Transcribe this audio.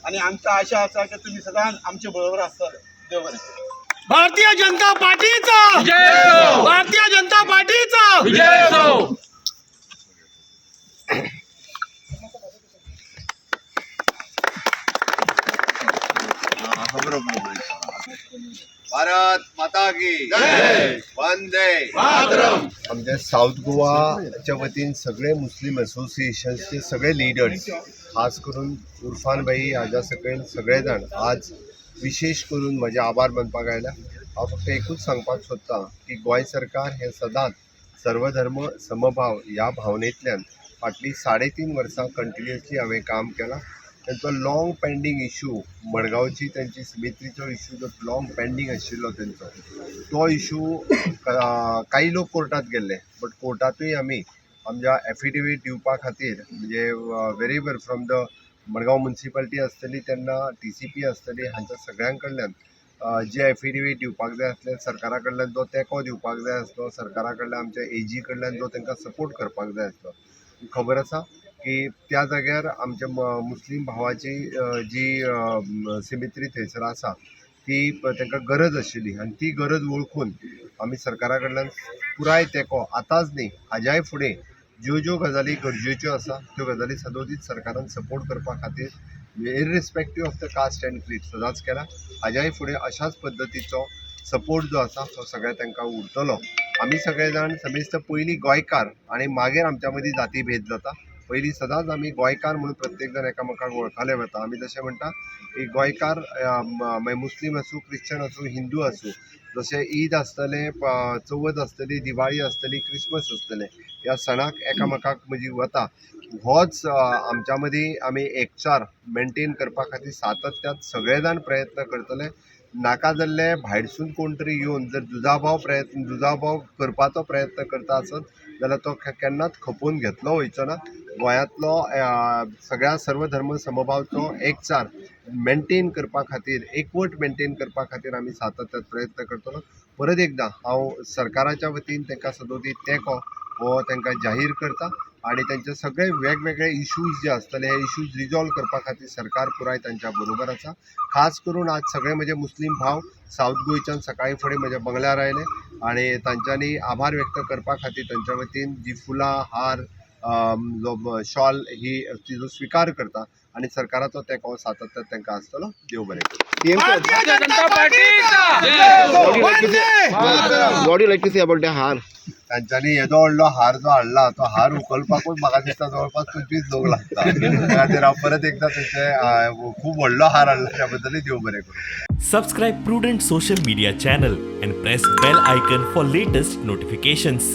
आनी आमकां आशा आसा की तुमी सदांच आमचे बरोबर आसतले. देव बरें. भारतीय जनता पार्टीचा, भारतीय जनता पार्टीचा. भारत माता की जय. वंदे. आमच्या साऊथ गोवाच्या वतीन सगळे मुस्लीम असोसिएशन्सचे सगळे लिडर्स, खास करून उर्फान भाई हाज्या सकयल सगळे जाण आज विशेश करून म्हजे आभार मानपाक आयल्या. हांव फक्त एकूच सांगपाक सोदतां की गोंय सरकार हें सदांच सर्वधर्म समभाव ह्या भावनेंतल्यान फाटलीं 3.5 वर्सां कंटिन्युअसली हांवें काम केलां. तेंचो लाँग पेंडींग इशू, मडगांवची तेंची सिमेट्रीचो इशू जो लाँग पेंडींग आशिल्लो तेंचो तो इशू, काही लोक कोर्टात गेल्ले, बट कोर्टांतूय आमी आमच्या एफिडेवीट दिवपा खातीर, म्हणजे wherever from the Madgaon municipality आसतली, तेन्ना टीसीपी आसतली, हांच्या सगळ्यां कडल्यान जे एफिडेवीट दिवपाक जाय आसले, सरकारा कडल्यान जो तेंको दिवपाक जाय आसलो, सरकारा कडल्यान आमच्या एजी कडल्यान जो तांकां सपोर्ट करपाक जाय आसलो, खबर आसा की त्या जाग्यार आमच्या मुस्लीम भावाची जी सिमित्री थंयसर आसा ती तांकां गरज आशिल्ली आनी ती गरज वळखून आमी सरकारा कडल्यान पुराय तेंको आतांच न्ही, हाज्याय फुडें ज्यो ज्यो गजाली गरजेच्यो आसा त्यो गजाली सदोदीत सरकारान सपोर्ट करपा खातीर irrespective of the caste and creed सदांच केला. हाज्याय फुडें अशाच पद्दतीचो सपोर्ट जो आसा तो सगळ्या तांकां उरतलो. आमी सगळे जाण समेस्त पयलीं गोंयकार आनी मागीर आमच्या मदीं जातीभेद जाता. पयलीं सदांच आमी गोंयकार म्हणून प्रत्येक जाण एकामेकाक वळखले वता. आमी जशें म्हणटा की गोंयकार, मागीर मुस्लीम आसूं, क्रिश्चन आसूं, हिंदू आसूं, जशें ईद आसतलें, चवथ आसतली, दिवाळी आसतली, क्रिसमस आसतलें, ह्या सणाक एकामेकाक म्हणजे वता. होच आमच्या मदीं आमी एकचार मेंटेन करपा खातीर सातत्यान सगळे जाण प्रयत्न करतले. नाका जाल्ले भायरसून कोण तरी येवन जर दुजाभाव करपाचो प्रयत्न करता आसत जाल्यार तो केन्नाच खपोवन घेतलो वयचो ना. गोंयांतलो सगळ्या सर्व धर्म समभावचो एकचार मेंटेन करपा खातीर, एकवट मेंटेन करपा खातीर आमी सातत्यान प्रयत्न करतलो. परत एकदां हांव सरकाराच्या वतीन तांकां सदोदीत तेंको हो तांकां जाहीर करता आनी तांचे सगळे वेगवेगळे इशूज जे आसतले, हे इशूज रिजॉल्व करपा खातीर सरकार पुराय तांच्या बरोबर आसा. खास करून आज सगळे म्हजे मुस्लीम भाव सावथ गोंयच्यान सकाळीं फुडें म्हज्या बंगल्यार आयले आनी तांच्यांनी आभार व्यक्त करपा खातीर तांच्या वतीन जी फुलां हार, जो शॉल ही तिजो स्विकार करता आनी सरकाराचो तेंको सातत्यान तांकां आसतलो. देव बरें करूं. भारतीय जनता पार्टीचा. Vande. What you like to say about the haar? तांच्यांनी येदो व्हडलो हार जो हाडला तो हार उखलपाकूच म्हाका दिसता जवळपास 25 लोक लागता. त्या खातीर हांव परत एकदां तांचे खूब व्हडलो हार हाडला त्या बद्दलूय देव बरें करूं. Subscribe Prudent Social Media channel and press bell icon for latest notifications.